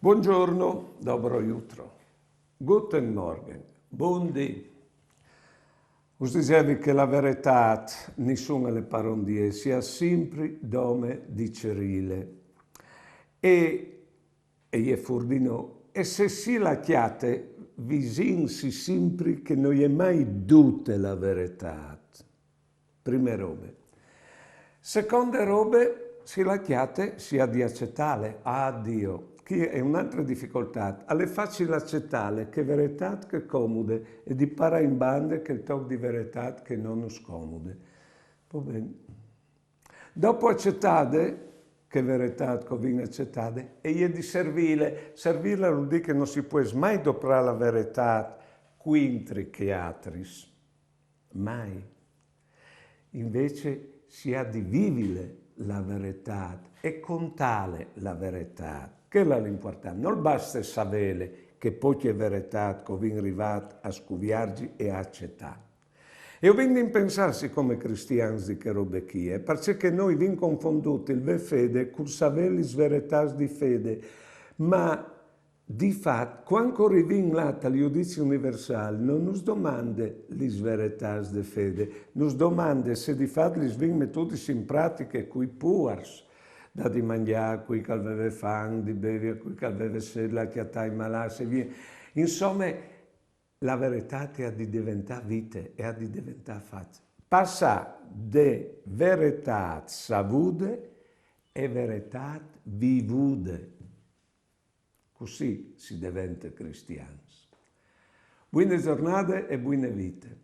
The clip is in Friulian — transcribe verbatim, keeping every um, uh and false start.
Buongiorno, dobro jutro. Guten Morgen, bundì. Us disevi che la veretât nissun a le parondie, si à simpri dome di cerîle. E, e je fûr di nô. E se si la cjate, visìn si simpri che no je mai dute la veretât. Prime robe. Seconde robe, si la cjate, si à di acetâle. Ah, Dio, chi e je une altre dificoltât. Al è facil acetâle chê veretât che e comude e di parâ in bande chel toc di veretât che no nus comude. Va ben. Dopo acetade, chê veretât che o vin acetade, e je di servîle. Servîle al vûl dî che no si pues mai doprâ la veretât cuintri chei altris. Mai. Invezit si à di vivile la veretât e contâle la veretât. Chel al è impuartant. Nol baste savêle, che po chê veretât che o vin rivât a scuvierzi e a acetâ. E o vin di impensâsi come cristians di chê robe chi, eh, parcè che nô o vin confondût il vê fede cul savê lis veretâts di fede, ma di fat, cuant che o rivìn là tal judizi universâl, no nus domande lis veretâts de fede, nus domande se di fat lis vin metudis in pratiche cui puars, dâ di mangjâ a cui che al veve fam, di bevi a cui che al veve sêt, lâ a cjatâ i malâts e vie. Insome, la veretât e à di deventâ vite, e à di deventâ fats. Passâ de veretât savude e veretât vivude. Cussì si devente cristians. Buine zornade e buine vite.